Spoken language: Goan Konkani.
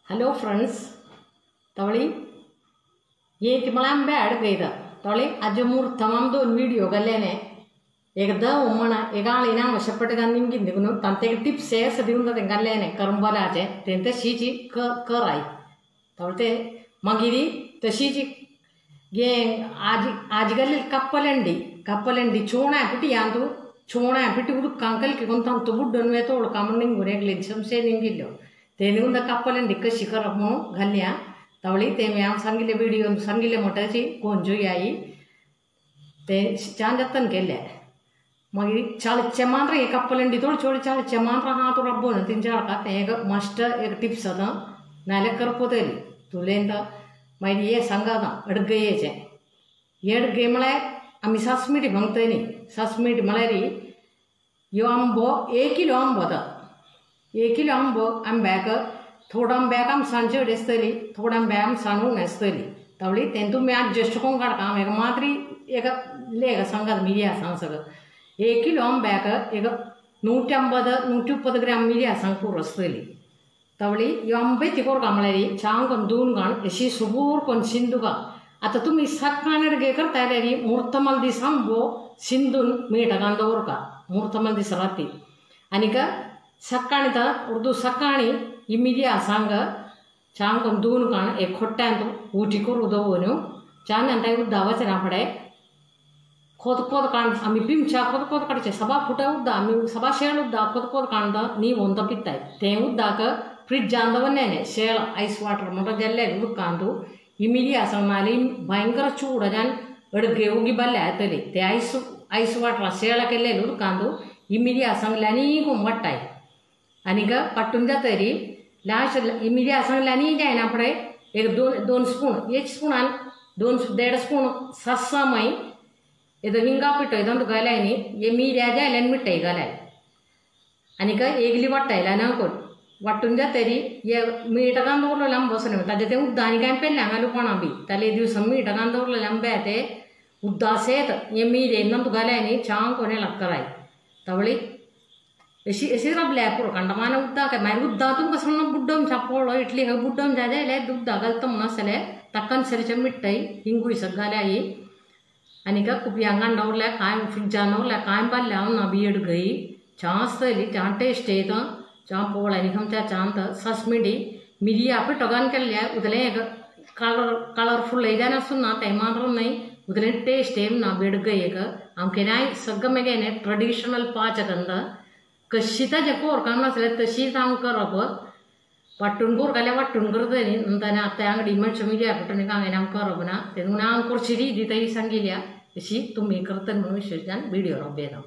हॅलो फ्रेंड्स, तवळी ये मला आंबे अडकयता तवळी आज मुहूर्तम दोन व्हिडिओ घाल्ल्याने एकदा उम्मण एक आळीना वशपट निमगिंदिगुनु तांतेक टिप्स एस दिवन तें घाल्ल्याने करंबलाचे तें तशीची कराय तवळ ते मागीर तशीची गे आज आज घाल्ले कप्पलंडी कप्पलंडी चोणा पिटी यांतू चोणा पिटी उदकां कलकी कोण तांतू बुड्डून वेतोळ कामण निंगून एकले संशय निंगिल्लो तेनिगुंद कप्पलंडी कशी करप म्हणून घालया तवळी ते हांव सांगिल्ले व्हिडिओ सांगिल्ले म्हणटाची कोण जोयाई ते छान जतन केल्ले. मागीर चाळचे मात्र हे कप्पलंडी थोडी चोड चाळचे मात्र आहा तूं रब्बो न्हू तेंच्या हाडका तें एक मस्ट एक टिप्स आतां नाल्यार करपतली तुलें मागीर हे सांगा अडगयेचें हे अडगे म्हळ्यार आमी सासमिटी मागतली न्ही. सासमिटी म्हळ्यार ह्यो आंबो 1 किलो आंबो आतां 1 किलो आंबो आंब्याक थोडो आंब्याक आमसाण चड आसतली, थोडो आंब्याक आमसाण उणें आसतली. तवळी तें तुमी एडजस्ट करून काडटा. हांव एका मात्री एका लेख सांगात मिरयां सांग सगळं. 1 किलो आंब्याक एक 150 130 ग्राम मिरयां सांग पुरो आसतली. तवळी ह्यो आंबे ती कोरका म्हळ्यार छान करून धुवन घाण अशी सुबूर करून शिंदुका. आतां तुमी सकाळ अडगे करता जाल्यार मुर्तमल दीस आंबो शिंदून मीठ घालून दवरका मुर्तमल दीस राती. आनीक सकाळी तर उर्दू सकाळी ही मिरयां सांग छान करून धुवन काण एक खोट्ट्यांत उटी करून दवरून छान आनी उद्दा वचना फुडें खोद खोद काण आमी पिमच्या खोद खोद काडचे सभा फुटा उद्दा आमी सभा शेळ उद्दा खोद खोद काणता नी वोंत पित्ताय तें उद्दाक फ्रिज्जान दवरलें शेळ आयस वॉटर म्हणटा जाल्लें उदकांतू ही मिरयां सांग नाल्यार भयंकर चूड जान अडगे उगी बल्ले येतली ते आयस आयस वॉटर शेळ केल्लें उदकांतू ही मिरयां सांगल्यानी वाडटाय. आनीक पाट्टून जातरी लास्ट मिरयां सांगल्यानी जायना फुडें एक दोन स्पून एक स्पुनान 2-1.5 स्पून सस्सामय येदो हिंगा पिठो येदो घालाय न्ही हे मिरयां जायल्यान मिठाय घालाय. आनीक एगली वाडटायला ना कोण वांटून जातरी हे मीठ घालून दवरलेलें आंबो आसना ताजें तें उद्दा आनी कांय पेल्लें हांगा कोणा बी ताले दिवसा मीठ घालून दवरलेलें आंबे ते उद्दा सेत हे मिरयेन नंतर घालाय न्ही छान कोण लागतलाय. तवळी अशी अशी रबल्या पुरो कंडमान उद्दा काय मागीर उद्दा तुमकां सांगना बुड्डम च्या पळो इटली खंय बुड्डम च्या जाल्यार उद्दा घालता म्हणून आसलें ताका सरीचें मिठ्ठाय हिंगूय सगळें घालाय. आनीक कुपयांक घालून दवरल्या कांय फ्रिज्जान दवरल्या कांय बाल्ल्या हांव ना बियड गई छान आसतली छान टेस्ट येता छान पोळ आनी खमच्या छान ससमिडी मिरयां पिठो घालून केल्ल्या उदलें एक कलर कलरफुल जायनासूं ना तें मात्र न्हय उदलें टेस्ट येम ना बेडगयेक हांव केन्नाय सगळें मागीर ट्रेडिशनल पाचकंद कशी ताजें कोर काम नासलें तशीच हांव करप वांटून कोर घाल्यार वांटून करता न्ही नंतर आतां हांगा डिमेंट मिरयां पिठो न्ही हांवें हांव करप ना तेन्ना हांव करची रीत तरी सांगिल्ल्या अशी तुमी करतली म्हणून विशेषान व्हिडिओ रोबेता.